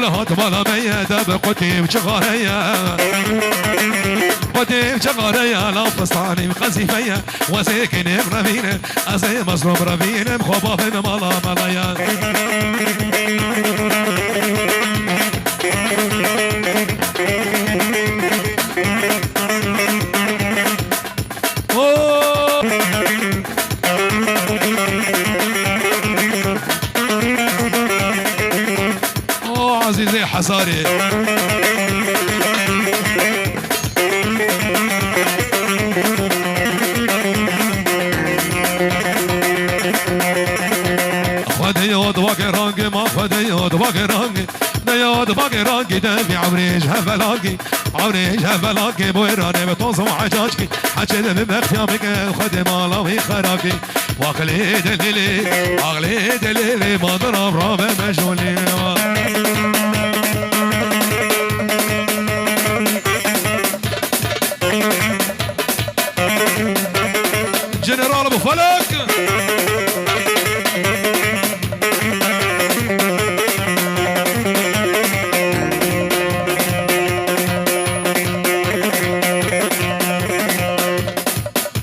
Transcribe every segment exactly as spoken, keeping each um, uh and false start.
Li hat mala me ye, de bi qutî û çixare ye. Qutî û çixare ye, la fistanî û qezîfe ye. Wezê kênê revîne, ez ê mezlûm revînim, xwe bavê min mala me ye. Oh! Oh, Ezîzê Hezarê. Xwedê ya dibake rangê ma, Xwedê ya dibake rangê. Ne ya dibake rangê de vî ewrê ji hevelakê. Ewrê ji hevelakê boyranê bi toz û ecaçkê. Heçê de bi mexfiya bike, Xwedê mala wî xerabkê. Waxlê delîlê, axlê delîlê, ma dirav rabe mejolê. General Abu Felek.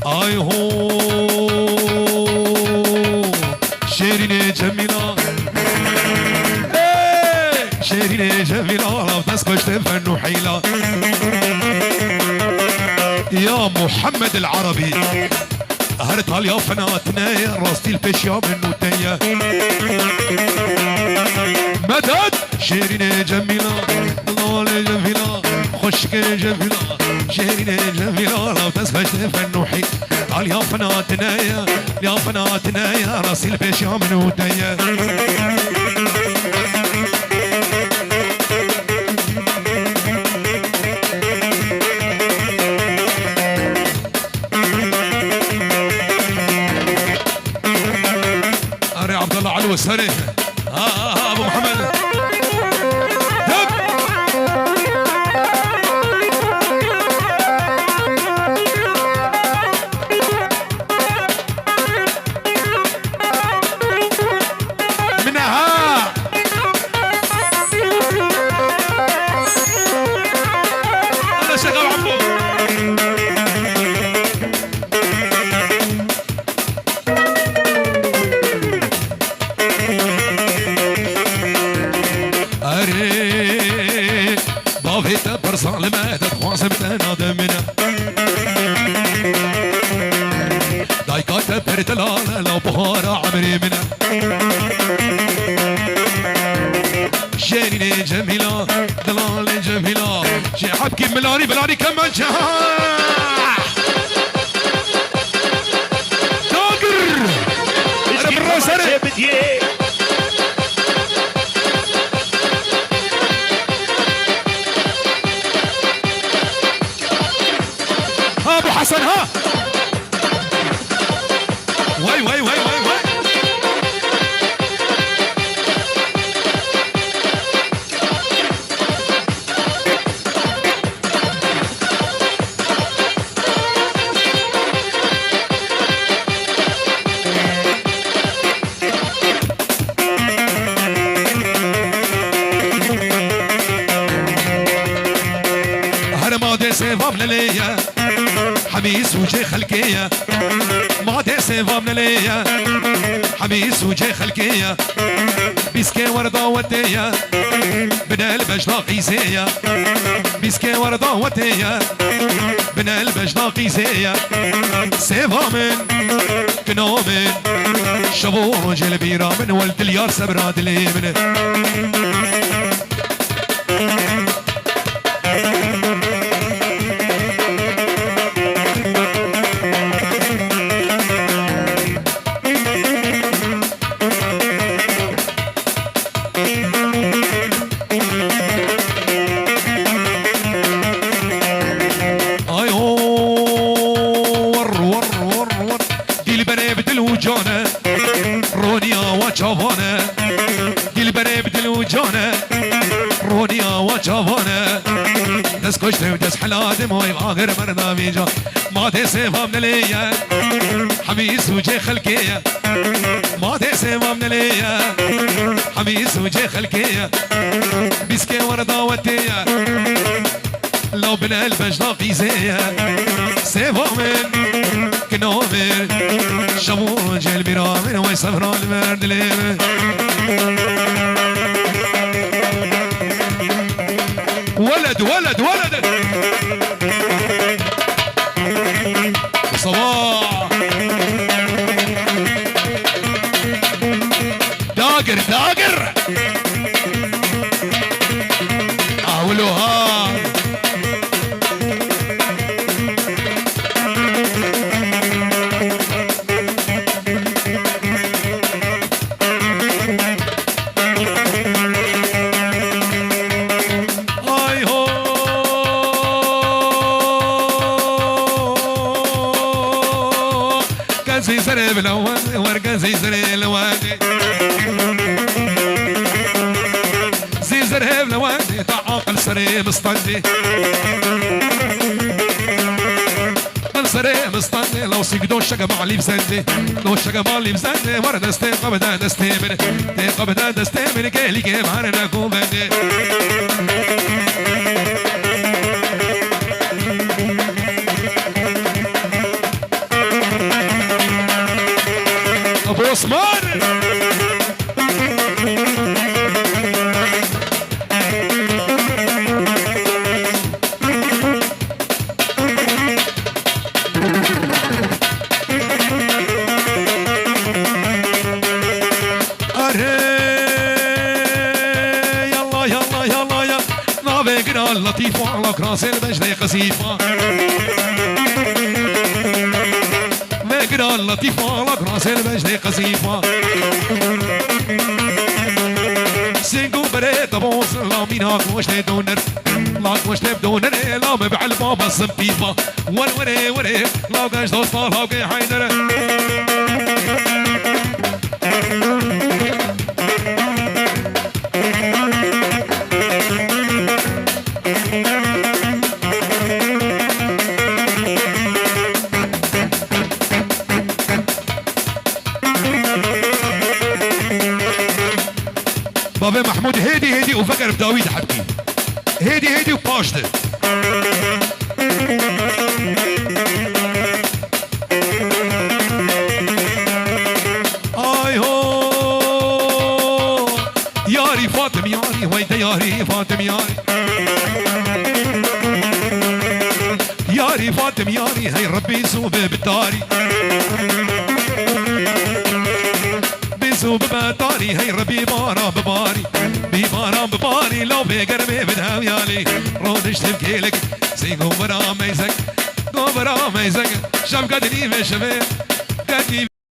Ay ho, Şêrînê Cemîla. Ê! Şêrînê Cemîla, dest koştê fen û heyla. Ya Muhammed el Arabi. Her talya fena tine, rastî li pêşiya min û te ye. Medet! Şêrînê Cemîla, lalê Cemîla, xweşikê Cemîla, şêrînê Cemîla, law dest xweş dê fen û hî. Al ya fina tine ye, ya fina tine ye, rasî li pêşiya min û te ye. Erê Abdullah Alo serê. Ha, ha, ha, Abu Muhammed. Dök. Min e ha. Ana şaka Abu. Erê, bavê te pirsa li me de dixwazim te nade min e. Dayka te pir delal e, la buhara emrê min e. Şêrînê Cemîla, dilalê Cemîla, jê hebkî milanî bilanî kemençe. Dagir! Erê birra serê. Ha, Abu Hasan, ha! Vay, vay, vay, vay, vay! Her ma dê sêvam lelê ye, hemî sûcê xelkê ye. Ma dê sêvam lelê ye, hemî sûcê xelkê ye. Bîskê were dawetê ye, bine li bejna qîzê ye. Bîskê were dawetê ye, bine li bejna qîzê ye. Sêva min, kino min, şev û rojê li bîra min, wel dilyar sebra dilê min. Ay ho, war, war, war, war. Dilberê bi dil û can e, roniya wa çavan e. Dilberê bi dil û can e, roniya wa çavan e. Dest koştê û dest heladim, oy agir merda vîca. Ma dê sêvam nelê ye, hemî sûcê xelkê ye. Ma dê sêvam nelê ye, hemî sûcê xelkê ye. Bîskê were dawetê ye, law bine li bejna qîzê ye. Sêva min, kino min, şev û rojê li bîra min, wey sevra li ber dilê min. Weled, weled, weled. Mustafa. Dagir, dagir. Awilo ha. Ay ho. Kezî zerê bila wan, wer kezî zerê li wan. Zî zerê bila wan, ta aqil serê mistandê. Min serê mistandê, law sîk doşeke malî bizendê. Doşeke malî bizendê, were destê xwe bide destê min. Tê xwe bide destê min, kêlîkê mane ne ku bendê. Abu Osman! Arê, yallah, yallah, yallah, ya. Navê giran Letîfa, la krasê li bejnê qezîfa. Vê giran Letîfa, la krasê li bejnê qezîfa. Sêngo berê teboz, la mîna goştê doner. La goştê donerê, la me bi elba bezim pîfa. Were, were, were, la genç dosta, la gê Heyder. Bavê Mehmûd hêdî hêdî û veger bi dawî dihebkî. Hêdî hêdî û paş de. Ay ho! Yarî Fatim yarî, wey de yarî Fatim yarî. Yarî Fatim yarî, hey Rebbî zû be bi tarî. Bi zû bibe tarî, hey Rebbî baran bibarî. Bî baran bibarî, law bê germê bide hewyalî. Roniştim kêlik, zî govira meyzek. Govira meyzek, şevke dinî ve şevê. Kedî